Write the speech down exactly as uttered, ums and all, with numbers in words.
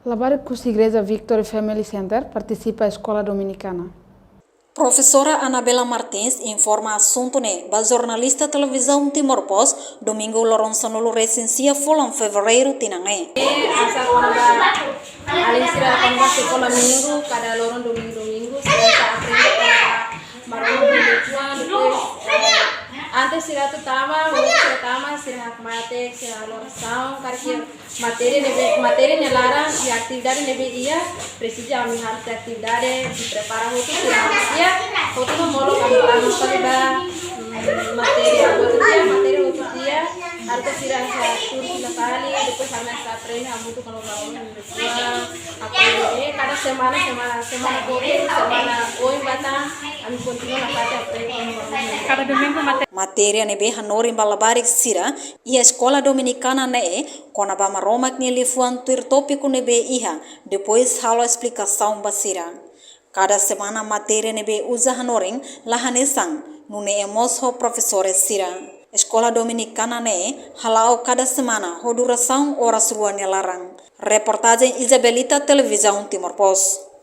Labarik husi Igreja Victory Family Center partisipa Eskola Dominikana. Profesora Anabela Martins informa asuntu ne'e ba jornalista Televizaun Timor Post, Domingu loron sanulu-resin-sia fulan Fevereiru tinan ne'e. Hanesan kona-ba alin sira kona-ba sekolah minggu, kada loron domingu-domingu, sira hanesan aprende kona-ba Maromak nia liafuan, depois, eh, antes sira atu tama, antes sira tama, sira hakmatek, sira halo orasaun, karik matéria ne'ebé, matéria nia laran, iha atividade ne'ebé iha, presiza ami harus atividade, prepara hotu, sira iha, hotu no molok ami tama fali ba, mm, matéria hotu tiha, matéria hotu tiha, harus sira hanesan tuur fila fali, depois ami hanesan aprende, hamutuk kona-ba Maromak nia liafuan, aprende, eh, kada semana, semana, semana hotu, semana oin ba tan, ami kontinua nafatin aprende kona-ba Maromak nia liafuan. Kada domingu matéria. Matéria ne'ebé hanorin ba labarik sira iha Eskola Dominikana ne'e kona-ba Maromak nia liafuan tuir tópiku ne'ebé iha, depois halo esplikasaun ba sira. Kada semana matéria ne'ebé uza hanorin la hanesan, nune'e mós ho profesór sira. Eskola Dominikana ne'e hala'o kada semana ho durasaun oras rua nia laran. Reportajen Isabelita, Televizaun Timor Post.